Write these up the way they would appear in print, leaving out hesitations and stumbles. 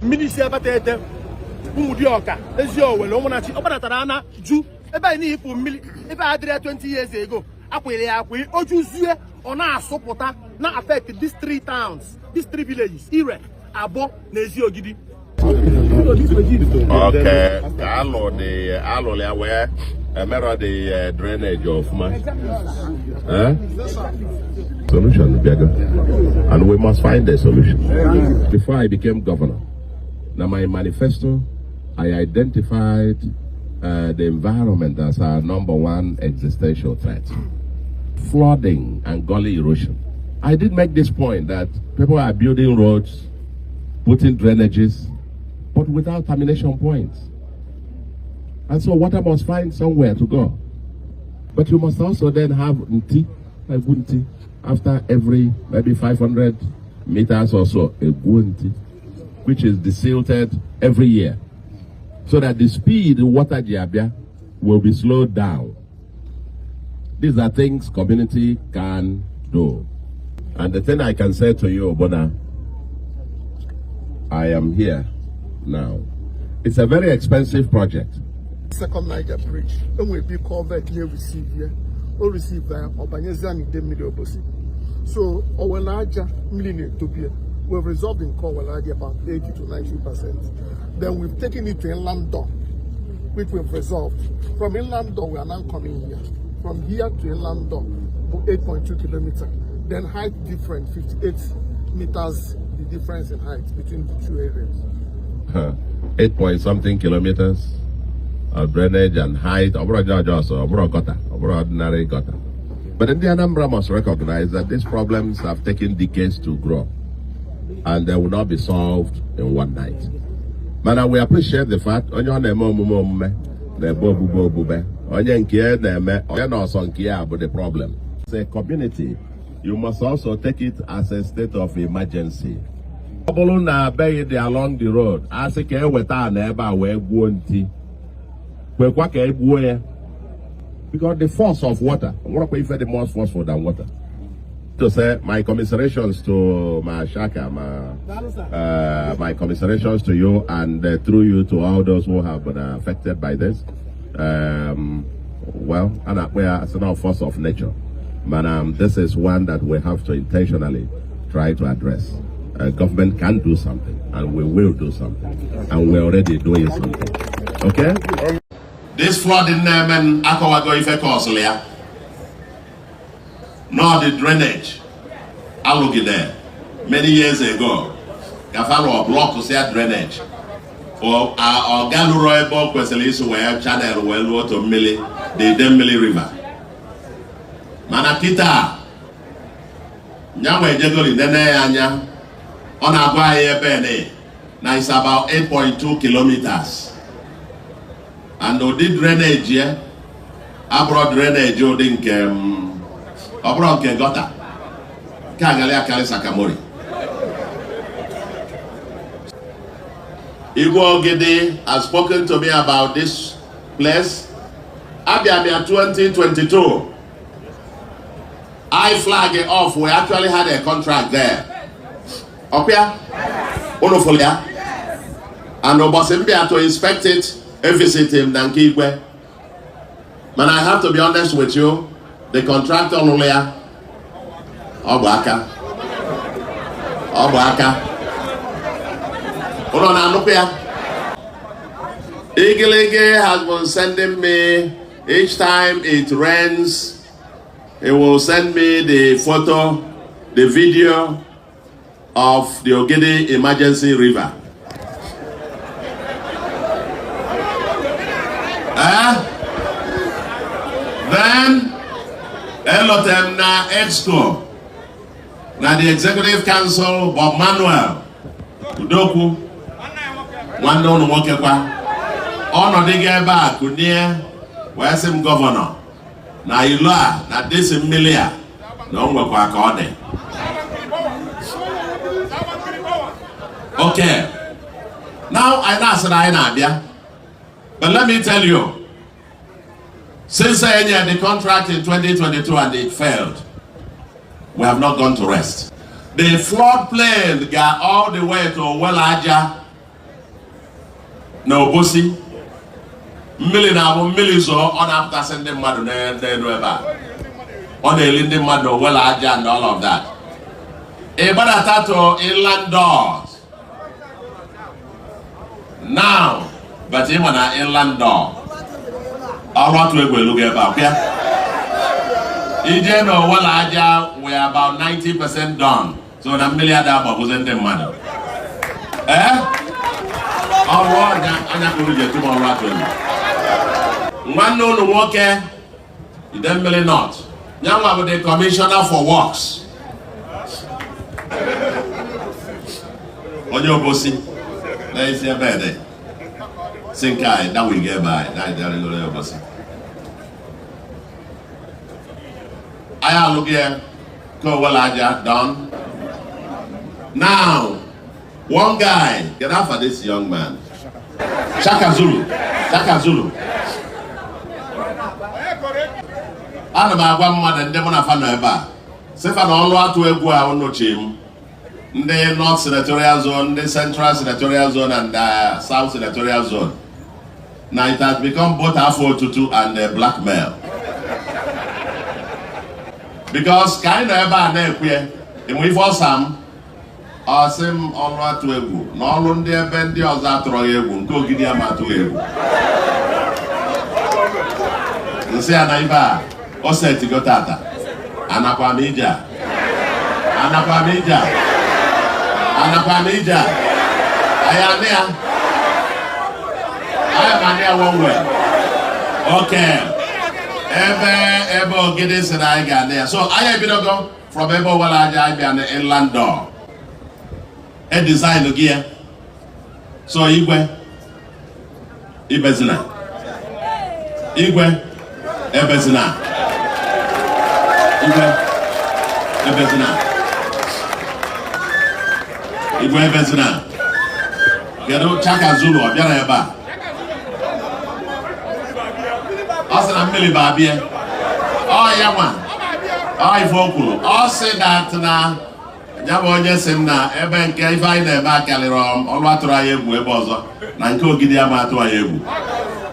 Mmiri si Abatete, Ụmụdịọka, Eziowelle, Ụmụnachi, ọ gbadatara ana ju ebe anyị n'ihi mmiri. Ebe a dịrị ya 20 years ago, akwụnyere ya akwụ, o juzie, ọ na-asụpụta na affect these three towns, these three villages, Ire, Aboh na Eziogidi. Okay, ka alụ dị alụrụ ya wee emerọ dị drainage ọfụma. Eh? Solution bịago, and we must find a solution. Before I became governor, na my manifesto, I identified the environment as our number one existential threat. Flooding and gully erosion. I did make this point that people are building roads, putting drainages, but without termination points. And so water must find somewhere to go. But you must also then have nti, like nti, after every maybe 500 meters or so, a nti, which is desilted every year, so that the speed water ji abịa will be slowed down. These are things community can do. And the thing I can say to you, Obona, I am here now. It's a very expensive project. Second Niger Bridge, enwere big culvert na-receive ya, o receive ya, ọ banyezie n'ide mmiri Obosi. So Owele Aja mmiri na-etobi. We've resolved in Owele Aja about 80 to 90%. Then we've taken it to Inland Door, which we've resolved. From Inland Door, we are now coming here. From here to Inland Door, 8.2 kilometer. Then height difference, 58 meters, the difference in height between the two areas. 8 point something kilometers of drainage and height. Ọ bụrụ just, ọ bụrụ gutter, ọ bụrụ ordinary gutter. But the Anambra must recognize that these problems have taken decades to grow and they will not be solved in one night. Mana we appreciate the fact onye ọ na-eme omume omume na-ebe ogbube ogbube, onye nke ya na-eme onye na ọsọ nke ya bụ the problem. As a community, you must also take it as a state of emergency. Ọ bụrụ na be gị dị along the road, a sị ka eweta ana ebe a wee gbuo nti, kwekwa ka e gbuo ya, because the force of water nwerekwa ife dị more forceful than water. To say my commiserations to my Shaka, my commiserations to you and through you to all those who have been affected by this. Well, and we are, it's not a force of nature, but this is one that we have to intentionally try to address. Government can do something, and we will do something, and we're already doing something. Okay? This flooding na-eme, akọwago ife cause ya. No, the drainage alụgide many years ago ka falụ block sia drainage, ọ galụrụ ebe ọ kwesịrị isi wee channel wee lụọ otu mmiri, the Idemmili River. Mana kịta nyanwa ejegoli nene ya anya, ọ na-agwa anyị ebe ni na it's about 8.2 kilometers, and ụdị drainage ya abụrụ drainage ụdị nke ọ bụrụ nke gutter nke agali akarị sakamori. Igwe Ogidi has spoken to me about this place. Abịa bịa 2022, I flag it off. We actually had a contract there. Ọpịa unu fụrụ ya, and ụbọchị m bịa to inspect it, e visit him na nke igwe. Mana I have to be honest with you, the contractor lụrụ ya, ọ bụ aka, ọ bụ aka ụlọ na-anụkwu ya. Igiligi has been sending me, each time it rains, he will send me the photo, the video of the Ogidi emergency river. Eh? Then, elotem na Exco, na the Executive Council, Bob Manuel Udokwu, nwanne ụnụ nwoke kwa, ọnọdụ gị ebe a kunie wee sị m, "Governor, na ilo a na desi mmiri a na o nwekwa ka ọ dị." Okay, now anyị na-asị na anyị na-abịa, but let me tell you, since I entered the contract in 2022 and it failed, we have not gone to rest. The floodplain got all the way to Welaja. Na Obosi, mmiri na-abụ mmiri zoo, ọ na-apụtasị ndị mmadụ n'elu ebe a, ọ na-eli ndị mmadụ owela aja and all of that. Ị gbadata to inland doors now, but ị ma na inland door ọrụ atụ egwu elu gị ebe a kwịa ije na owela aja. We are about 90% done, so na mmiri ada agbagbuzi ndị mmadụ. Ee, ọrụ ọnya anya kụrụ ji etu m ọrụ atụ egwu. Nwanne ụnụ nwoke Idemmili North, nyanwa bụ the commissioner for works, onye Obosi na-esi ebe ede si nke anyị dawiga ebe anyị na-adịrịgoro ya. Obosi anyị alụghị ya ka owela aja done. Now, one guy get out for this young man, Shaka Zulu, Shaka Zulu. Ana m agwa mmadụ ndị mụ na fa nọ ebe a, sị fa na ọlụ atụ egwu a ụnụchi m, ndị North Senatorial Zone, ndị Central Senatorial Zone and South Senatorial Zone, na it has become both afọ otutu and blackmail, because ka anyị nọ ebe a na-ekwu ya, enwe ife ọsa m, ọ sị m ọlụ atụ egwu na ọlụ ndị ebe ndị ọzọ atụrụ ya egwu, nke Ogidi ama atụghị egwu. Nsị ya na ife a o setigo tata. Anakwa m ije a, anakwa m ije a, anakwa m ije a. Anyị anị ya, anyị ma anị ya one way. Okay, ebe ebe Ogidi si na anyị ga-anị ya, so anyị ebidogo from ebe owela aja, anyị bịa na inland door, e design gị ya. So igwe ibezina, igwe ebezina, igwe ebezina, igwe ebezina. Kedu Chaka Zulu? Ọ bịara ebe a, ọ sị na mmiri bụ abịa. Ọ ya nwa, ọ ife o kwuru, ọ sị that na ya bụ onye sị m na ebe nke ife anyị na-eme akarịrị ọlụ atụrụ anyị egwu ebe ọzọ, na nke Ogidi ama atụ anyị egwu.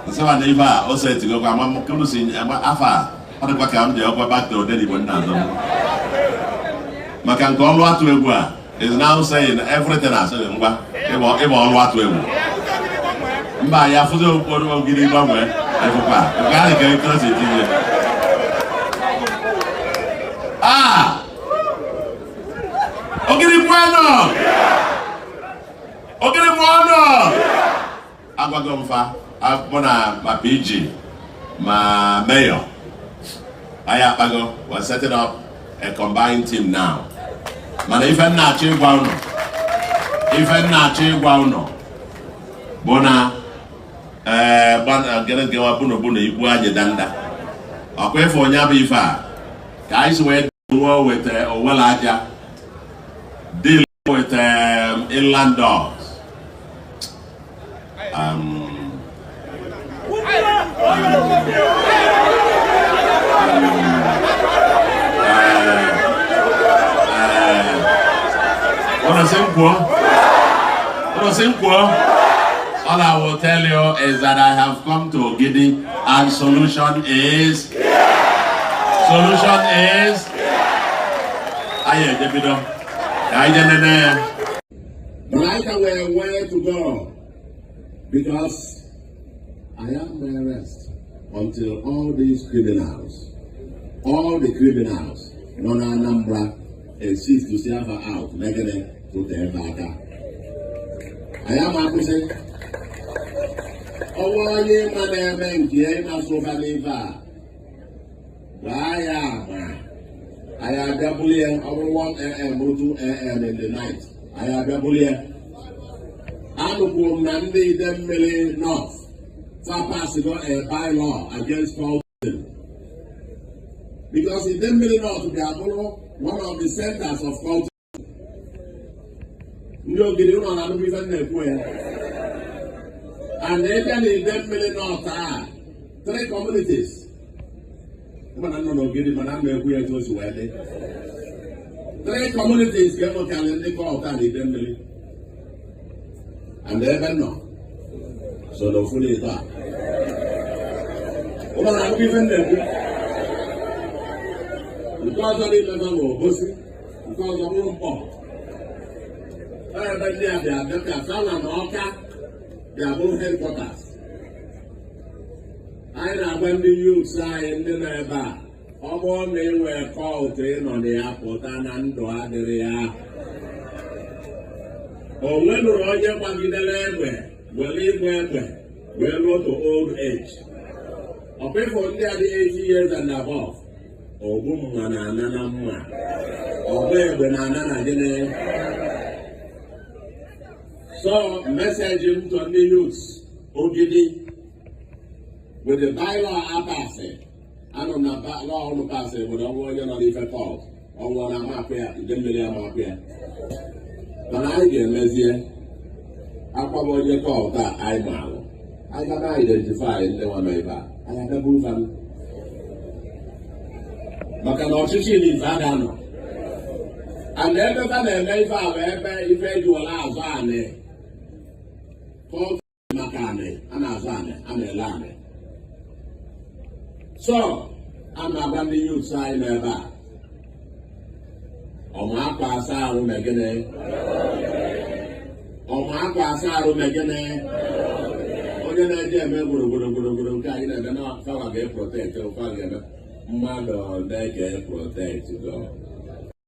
Nsịba na ife a o setigokwa ama m kunu si afọ a, ọ dịkwa ka m ji ọkwa back to Odenigbo nna azọ m maka nke ọlụ atụ egwu a is now saying everything. Asị ngwa ịgba ọlụ atụ egwu mba ya fụzi okporo Ogidi gbanwee efụkwa nke ahụ ka etu o si tinye. Ah, Ogidi kwenu! Ogidi kwenu! Agwago m fa mụ na ma PG ma mayor anyị akpago. We're setting up a combined team now. Mana ife m na-achọ ịgwa unu, ife m na-achọ ịgwa unu bụ na ee, gịnị nkewa bunu bunu ikwu anyị danda ọkwa ife onye bụ ife a ka anyị si wee nwee weta owela aja, deal with inland doors. Unu sị m kwuo, unu sị m kwuo. All I will tell you is that I have come to Ogidi and solution is, solution is. Anyị ejebido ka anyị jee nene ya. But I can where to go, because I am my rest until all these criminals, all the criminals nọ na Anambra insist to see her out megide tụta ebe aka. Anyị ama akwụsị. Ọnwa onye ma na-eme nke ya ịna-asụba n'ife a gbaa ya ama, anyị abịa buli ya. Ọ bụrụ 1 a.m., bụrụ 2 a.m. in the night, anyị abịa buli ya. Anụkwuru m na ndị Idemmili North fa pasigo a bylaw against cultism, because Idemmili North bịa bụrụ one of the centers of cultism. Ndị Ogidi, ụlọ na-anụkwu ife m na-ekwu ya. And ebe na Idemmili North a, three communities, mana nọ n'Ogidi, mana m na-ekwu ya etu o si wee dị, three communities ka enwekarị ndị cult a na Idemmili and ebe nọ. So n'ofu n'ịtọ a ụlọ na-akụkọ ife m na-ekwu. Nke ọzọ n'ime ha bụ Obosi, nke ọzọ bụrụ Mkpọ. Ebe ndị a bịa bịa ka Sala na Ọka bịa bụrụ headquarters. Anyị na-agwa ndị youths anyị, ndị nọ ebe a, ọ bụrụ na ị nwee cult ịnọ na ya, pụta na ndụ adịrị ya. O nwenụrụ onye gbagidere egbe were igbe egbe wee ruo to old age. Ọkwa ịfụ ndị a dị 80 years and above, ogbu mma na-ana na mma, ọgba egbe na-ana na gịnị. So message m to ndị youths Ogidi, with the bylaw apasị anụ na law ọnụ pasị nwere ọnwa, onye nọ n'ife cult ọnwụ na amapụ ya, ide mmiri amapụ ya. Mana anyị ga-emezie akwaba onye cult a anyị maalụ, anyị ga na-identify ndị nwa nọ ebe a, anyị abịa fa, maka na ọchịchị na ife ada nọ and ebe fa na-eme ife a bụ ebe ife ejiwala azụ anị cult, maka anị a na-azụ, anị a na-ele anị. So a na-agwa ndị youths anyị nọ ebe a, ọma akwa asa arụ na gịnị, ọma akwa asa arụ na gịnị, onye na-eje eme gburugburu gburugburu nke anyị na-eme na fawa ga-eprotect, ụfa ga-eme mmadụ ole ga-eprotect go.